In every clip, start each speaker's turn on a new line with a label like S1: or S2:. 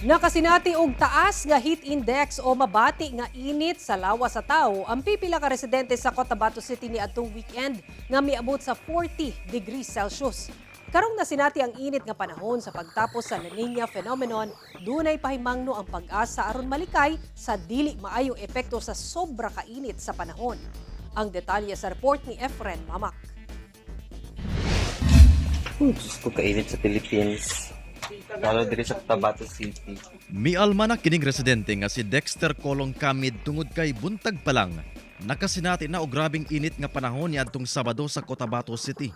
S1: Nakasinati og taas nga heat index o mabati nga init sa lawas sa tao ang pipila ka residente sa Cotabato City niadtong weekend nga miabot sa 40 degrees Celsius. Karong nasinati ang init nga panahon sa pagtapos sa La Nina phenomenon, dunay pahimangno ang PAGASA aron malikay sa dili maayong epekto sa sobra kainit sa panahon. Ang detalye sa report ni Efren Mamak.
S2: Diyos ko, kainit sa Philippines. Lalo diri sa Cotabato City.
S3: Mialma na kining residente nga si Dexter Kolong Kamid tungod kay buntag pa lang nakasinati na og grabing init nga panahon niadtong Sabado sa Cotabato City.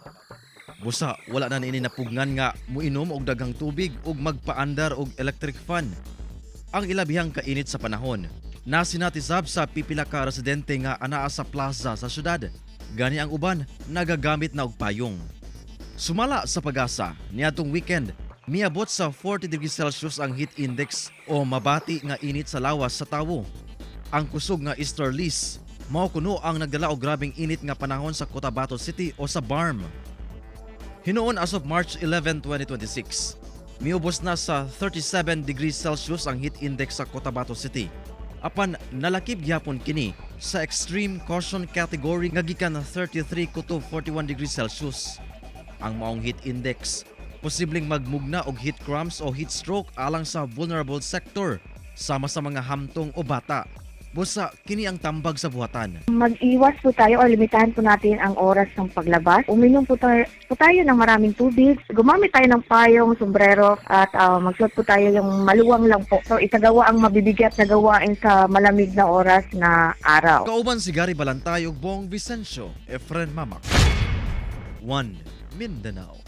S3: Busa wala na niini napugngan nga muinom og daghang tubig ug magpaandar og electric fan. Ang ilabihang kainit sa panahon nasinati sab sa pipila ka residente nga anaa sa plaza sa syudad. Gani ang uban nagagamit na og payong. Sumala sa PAGASA, niadtong weekend, miabot sa 40 degrees Celsius ang heat index o mabati nga init sa lawas sa tawo. Ang kusog nga easterlies mao kuno ang nagdala og grabeng init nga panahon sa Cotabato City o sa BARMM. Hinuon as of March 11, 2026, miubos na sa 37 degrees Celsius ang heat index sa Cotabato City. Apan nalakip gyapon kini sa extreme caution category nga gikan 33 kutob 41 degrees Celsius. Ang maong heat index posibleng magmugna og heat cramps o heat stroke alang sa vulnerable sector sama sa mga hamtong o bata. Busa kini ang tambag sa buhatan.
S4: Mag-iwas po tayo or limitahan po natin ang oras ng paglabas. Uminom po tayo ng maraming tubig. Gumamit tayo ng payong, sombrero at magsuot po tayo yung maluwang lang po. So isagawa ang mabibigat na gawain sa malamig na oras na araw.
S3: Kauban si Gary Balantay ug Bong Vicencio, Efren Mamak. 1 Mindanao.